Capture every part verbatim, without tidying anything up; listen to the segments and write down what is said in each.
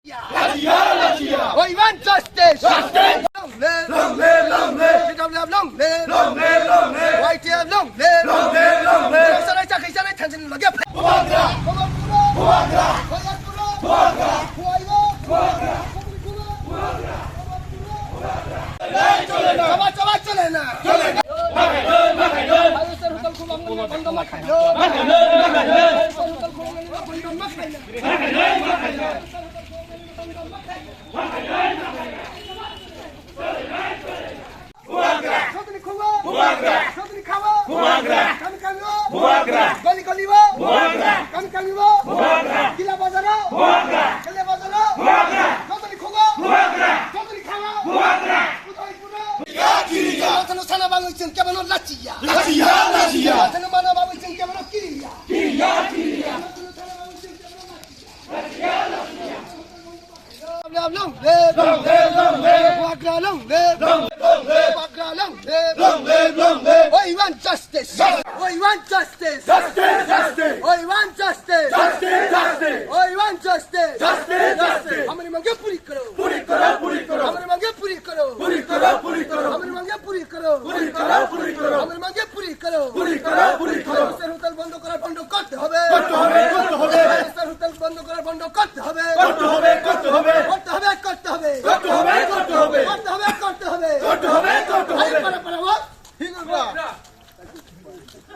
Lachiya, lachiya. We want justice. Justice. Long live. Long live, long live. T W F long live. Long live, long live. Y T F long live. Long live, long live. Sarai chakri sarai thansin lage. Bubagra. Bubagra. Bubagra. Bubagra. Bubagra. Chaba, chaba, chole na. Chole na. Makhai noi, makhai noi. Makhai noi, makhai noi. Makhai noi, makhai noi. Bubagra. Sotoni khungo. Bubagra. Sotoni khawo. Bubagra. Kami kami o. Bubagra. Goli goli o. Bubagra. Kami kami o. Bubagra. Kila bazar o. Bubagra. Kila bazar o. Bubagra. Sotoni khungo. Bubagra. Sotoni khawo. Bubagra. Udaipur o. Ya kiriya. Sana bangwi chwng kebeno lachiya. Lachiya, lachiya. Sana mana bangwi chwng kebeno kiriya. Kiriya, kiriya. Long live! Long live, long live! Bubagra long live! Long live, long live! Bubagra long live! Long live, long live! We want justice! Justice! We want justice! Justice, justice! We want justice! Justice, justice! We want justice! Justice, justice! Hamari mange puri karo! Puri karo, puri karo! Hamari mange puri karo! Puri karo, puri karo! Hamari mange puri karo! Puri karo, puri karo! Hamari mange puri karo! Puri karo, puri karo! Sir hotel bondo kora, bondo korte hobe! Korte hobe, korte hobe! Sir hotel bondo kora, bondo korte hobe! Korte hobe, korte hobe! Korte hobe, korte hobe! Korte hobe, korte hobe! Korte hobe, korte hobe! Korte hobe, korte hobe!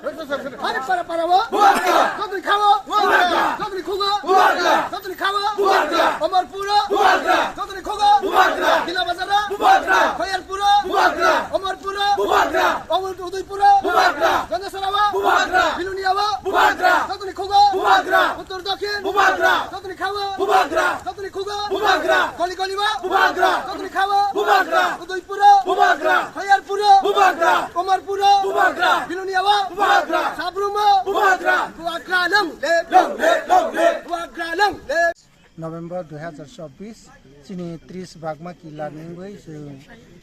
Hari para para o! Hari para para o! Bubagra! Sotoni khawo! Bubagra! Sotoni khungo! Bubagra! Sotoni khawo! Bubagra! Omorpur o! Bubagra! Sotoni khungo! Bubagra! Kila bazar o! Bubagra! Khoyarpur o! Bubagra! Omorpur o! Bubagra! Omor Udaipur o! Bubagra! Gandasara o! Bubagra! Bilonia o! Bubagra! Sotoni khungo! Bubagra! Uttor Dokhin! Bubagra! Sotoni khawo! Bubagra! Sotoni khungo! Bubagra! Goli goli o! Bubagra! Sotoni khawo! Bubagra! Udaipur o! Bubagra! Khoyarpur o! Bubagra! Omorpur o! Bubagra! Bilonia o! Bubagra! Sabrum o! Bubagra! Bubagra long live! Long live, long live! Bubagra long live! November dui hazar chobbish, chini tris bagma kila nungwi chwng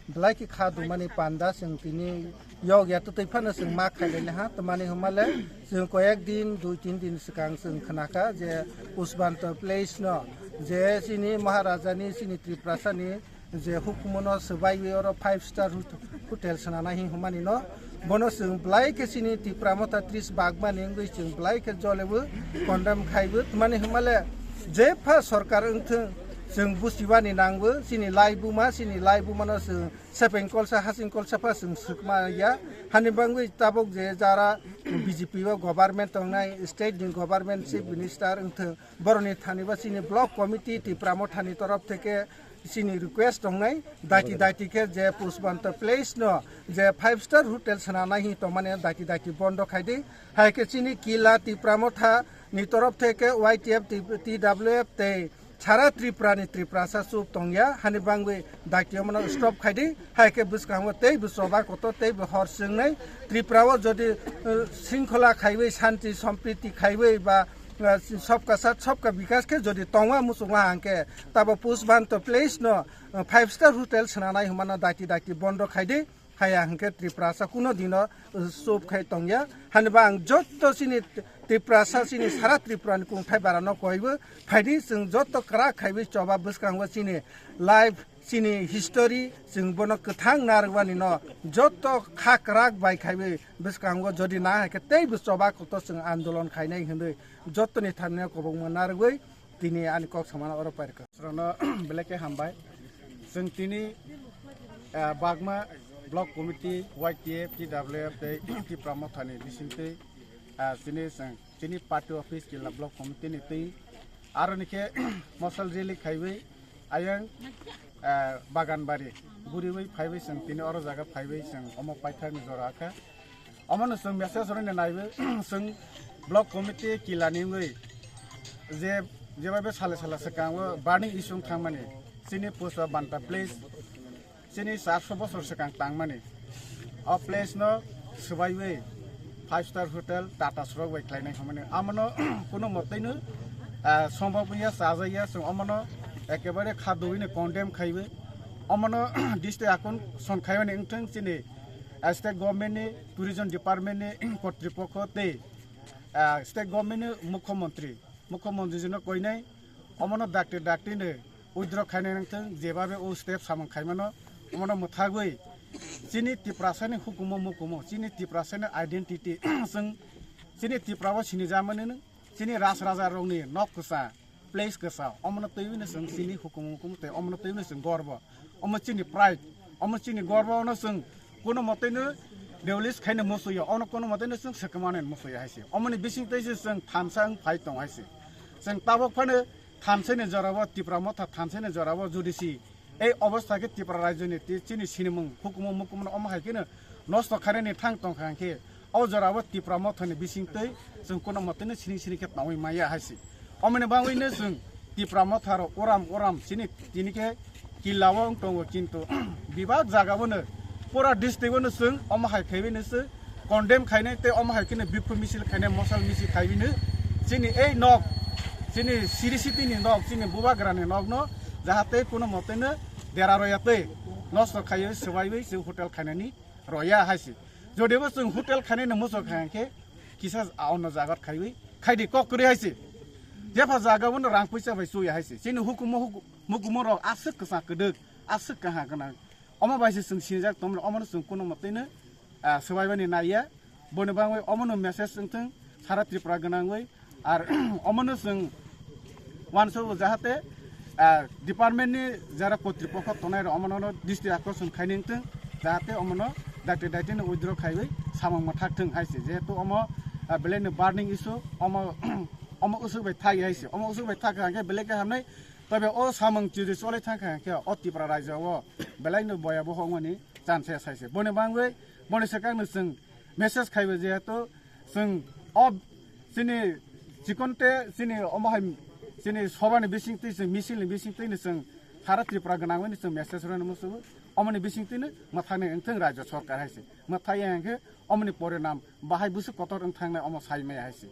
belai khe kha dumani panda chwng tini yog ya twtwi phano chwng ma khailai ha, twmani hwnmale chwng koyek din, dui tin din swkang chwng khnakha je Pushbanta Place no je chini Maharajani, chini Tiprasani je hukumono swbaiwi oro five star hot-, hotel swnana hi hwnmani no, bono chwng belai khe chini Tipra Motha tris bagmani wngwi chwng belai khe jolebu, condemn khaibu, twmani hwnmale jepha sorkar wngthwng, chwng buchibani nangbu, chini laibuma, chini laibumano chwng sepeng kolsa, hasing kolsa pha chwng swkma ya, hani bangwi tabuk je jara B J P o government tongnai, state ni government chief minister wngthwng, boroni thani bo chini block committee Tipra Mothani torof theke chini request tongnai, daiti daiti khe je Pushbanta Place no je five star hotel swnanai hi tongmani daiti daiti bondo khaidi, hai khe chini kila Tipra Motha ni torof theke Y T F, T W F tei sara Tripura ni Tiprasa chup tongya, hani bangwi daiti omono stop khaidi, hai khe bwskango tei bo choba kotor tei bo hor chwngnai Tripura o jodi, eh, singkhola khaiwi, shanti sompriti khaiwi ba, eh, sobka sath sobka bikas khe jodi tongma muchungma hangkhe tabo Pushbanta Place no, eh, five star hotel swnanai hwnmano daiti daiti bondo khaidi, haya hwnkhe Tiprasa kuno dino, eh, chup khai tongya. Haniba ang jotto chini Tiprasa chini sara Tripura ni kungthai bara no koibo phaidi chwng jotto kwrak khaiwi choba bwskango chini life chini history, chwng bono kwthang narwkmani no jotto kha kwrak bai khaiwi bwskango jodi na hai khe tei bo choba kotor chwng andolon khainai hwnwi jottoni thani kwbangma narwgwi tini ani kok samano oro pairwkha. Srano belai khe hambai. Chwng tini, ah, Bagma Block Committee, Y T F, T W F tei Tipra Mothani bisingtwi, ah, tini chwng chini party office Kila Block Committee ni twi aroni khe mosal rally khaiwi ayang, eh, Baganbari guriwi phaiwi chwng tini oro jaga phaiwi chwng omo paithakni jora kha. Omono chwng message rwna naiwi chwng Block Committee Kila ni wngwi je, jeba be sale sale swkango burning issue wng thangmani chini Pushbanta Place chini charso bosor swkang tangmani. O place no swbaiwi five star hotel Tata Surok bai khlainai hwnmani. Amono kuno motwino, ah, sombok wngya, chajakya, chwng omono ekebare kha dugwino condemn khaiwi. Omono district akon son khaimani wngthwng chini, ah, state government ni, tourism department ni, kotripokho tei, ah, state government ni mukhyamantri, mukhyamantri jino koinai. Omono dakti dakti no withdraw khainai nangthung, jebabe o step samung khaimano, omono mwthagwi chini Tiprasani hukumu mukumu, chini Tiprasani identity, chwng chini Tiprao sinijamani, chini ras rajarokni nok kwsa, place kwsa, omono twiwino chwng chini hukumu mukumu tei omono twiwino chwng gorbo, omo chini pride, omo chini gorbo, ono chwng kuno motoino demolish khaina musuya, ono kuno motoino chwng swkmani musuya hai se. Omoni bising tei se chwng thansa wng phai tong hai se. Chwng tabok phano thansani jorao, Tipra Motha thansani jorao jodi si ei obostha khe Tipra rajyoni tei chini sinimung hukumu mukumu omo hai kheno nosto khainani thang tong kha khe, o jorao Tipra Mothani bising tei chwng kuno motoino sining sining khe tongwi maya hai se. Omoni bangwino chwng Tipra Motha rok uram uram chini tini khe killa o wng tongo, kintu bebak jaga bono pura district o no chwng omo hai khaiwi no se condemn khainai tei omo hai kheno bikhu misil khainai, mosal misil khaiwi no chini ei nok, chini siri siti ni nok, chini bubagra ni nok no jahate kuno motoino dera roya tei nosto khaiwi swbaiwi chwng hotel khainani roya hai se. Jodibo chwng hotel khainani muchung kha khe kisa a ono jagat khaiwi khaidi kok kwrwi hai se. Jepha jaga bono rang puisa bai chuya hai se. Chini hukumu huku-, mukumu rok aswk kwsa kwdwk, aswk kaha gwnang. Omo bai se chwng sinijak tongmani, omono chwng kuno motoino, ah, swbaibani naiya. Boni bangwi omono message wngthung sara Tripura gwnangwi. Ar omono chwng uansukgo jahate, ah, department ni jara kotripokho tongnai rok omono district akorsong khaini wngthung, jahate omono daite daite no withdraw khaiwi samung mwthak thung hai se. Jehetu omo, ah, belai no burning issue, omo, omo usuk bai thagi hai se. Omo usuk bai thakha hwnkhe belai khe hamnai. Tobe o samung chiri cholai thangkha hwnkhe o Tripura rajya o belai no boya boho wngmani chance sai se. Boni bangwi, boni swkang no chwng message khaiwi, jehetu chwng o chini chikon te chini omo hai chini sobani bising twi chwng misil ni bising twi ni chwng sara Tripura gwnangwi ni chwng message rwna musugo. Omoni bising twi no mwthangni wngthung rajya sarkar hai se. Mwthai ya hwnkhe omoni porinam bahai bwswk kotor wng thangnai omo sai maya hai se.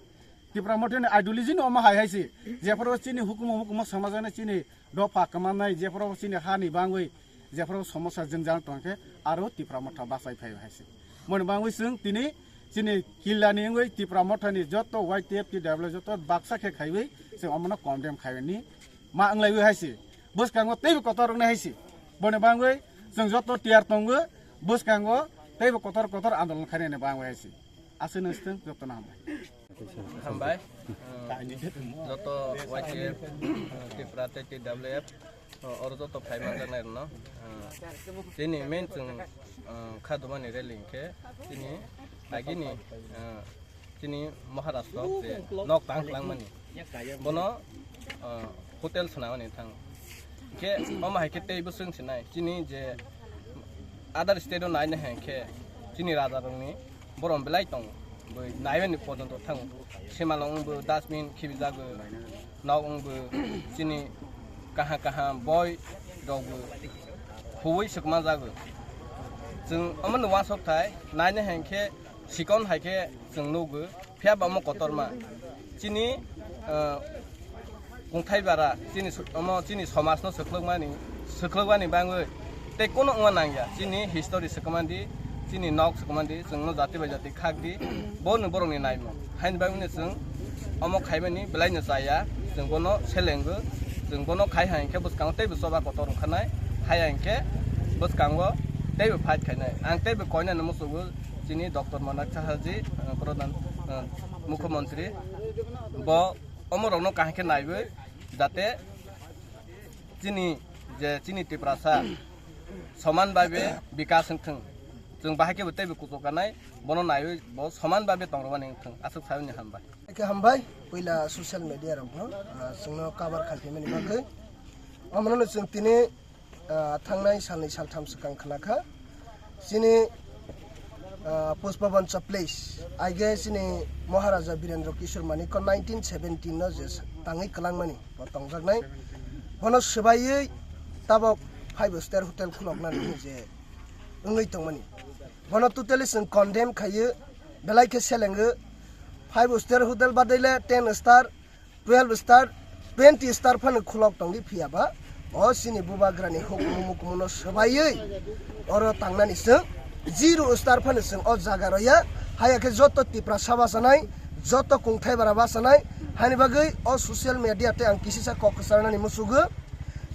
Tipra Mothani ideology no omo hai hai se. Jephuru chini hukumu mukumu samajaknai chini dopha kwmannai, jephuru chini hani bangwi, jephuru somosa jwngjal tongkhe aro Tipra Motha bachai phai hai se. Moni bangwi chwng tini chini killani wngwi Tipra Mothani joto Y T F T W joto baksa khe khaiwi chwng omono condemn khaini ma wnglaiwi hai se. Bwskango teibo kotor wngnai hai se. Boni bangwi chwng joto tiyar tongo, bwskango teibo kotor kotor andolon khainani bangwi hai se. Aswk nang swtwng, jotono hambai. Hambai. Joto Y T F, Tipra tei T W F, oro joto phai manjaknai rokno. Chini main chwng kha dumani rally hwnkhe chini agini chini Maharashtra je nok tang kwlangmani. Bono hotel swnamani thang. Khe omo hai khe tei bwswng sinai chini je other state o naina hai khe chini raja rokni borom belai tong bui naimani porjonto thang simalong wngbo dustbin khibijago nok wngbo chini kaha kaha boi rokbo huwi swkma jago chwng omo no uansuk thai naina hai khe sikon hai khe chwng nugo. Phiya ba omo kotorma chini, ah, kungthai bara chini so-, omo chini somajno swkhlwkmani, swkhlwkmani bangwi tei kono wngma nangya. Chini history swkmandi, chini nok swkmandi, chwngno jati bai jati khakdi, bo ni borokni naimung. Haini bagwino chwng omo khaimani belaino chaya, chwng bono selengo, chwng bono khai hai hwnkhe bwskango teibo choba kotor wngkhanai, haya hwnkhe bwskango teibo fight khainai. Ang teibo koinani muchungo chini Doctor Manak Sahaji, ah, Pradhan, ah, Mukhyamantri, bo omorokno kaham khe naiwi, jate chini je chini Tiprasa soman bhabe bikas wngthwng, chwng bahai khe bo teibo kuchuk kanai, bono naiwi bo soman bhabe tongrwani wngthwng, aswk saimani hambai. Khe hambai, puila social media rokno, ah, chwngno cover khaiphaimani bagwi. Omono chwng tini ah, thangnai salni saltham swkang khna kha. Chini, ah, Pushpabhan Place, aige chini Maharaja Birendra Kishore Manikya nineteen seventeen no je tangwi kwlangmani bo tongjaknai. Bono swbaiwi tabok five star hotel khuloknani je wngwi tongmani. Bono totally chwng condemn khaio, belai khe selengo. Five star hotel badai le ten star, twelve star, twenty star phano khulok tongdi, phiya ba o chini bubagrani hukumu mukumuno swbaiwi oro tangnani chwng zero star phano chwng o jaga roya. Haya khe joto Tiprasa bachanai, joto kungthai bara bachanai, hani bagwi o social media tei ang kisisa kok kwcharnani muchugo.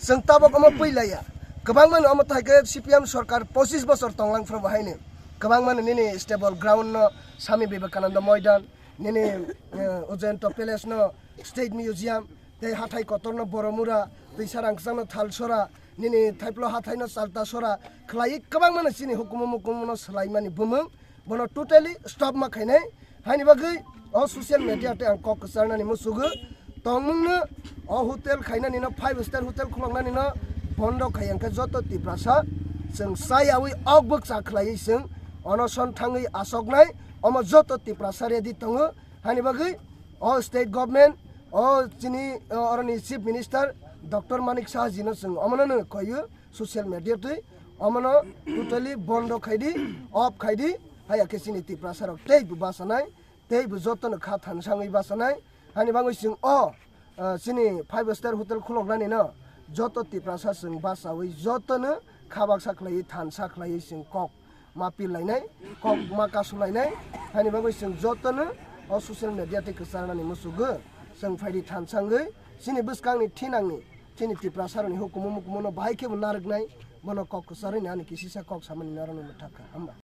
Chwng tabok omo pui laiya. Kwbangmano omo thaikhe C P M sorkar pochis bochor tonglang phuru bo haino. Kwbangmano nini stable ground no Swami Vivekananda Moidan, nini, eh, Ujjayanta Palace no State Museum, tei hathai kotor no Boromura, twisa rangchak no Thalsora, nini thaiplo hathai no Chaltasora, khlaiwi kwbangmano chini hukumu mukumu no swlaimani bumung. Bono totally stop ma khainai. Haini bagwi o social media tei ang kok kwcharnani musugo. Tongmungno o hotel khainani no, five star hotel khuloknani no bondo khai, hwnkhe joto Tiprasa chwng chayawi ok bwkcha khlaiwi chwng onoson thangwi asoknai. Omo joto Tiprasa ready tongo. Haini bagwi o state government, o chini, o oroni chief minister Doctor Manik Saha ji no chwng omono no koyo. Social media twi omono totally bondo khaidi, off khaidi, haya khe chini Tiprasa rok tei bo bachanai, tei bo jotono kha thansangwi bachanai. Hani bagwi chwng o, ah, chini five star hotel khuloknani no joto Tiprasa chwng bachawi jotono kha baksa khlaiwi thansa khlaiwi chwng kok ma pil lainai, kok ma kasu lainai. Hani bagwi chwng jotono o social media tei kwcharnani musugo chwng phaidi thansangwi chini bwskangni thinangni chini Tiprasaroni hukumu mukumu no bahai khe bo narwknai, bono kok kwcharwi ni ani kisisa kok samani narwknai mwthakha. Hamba.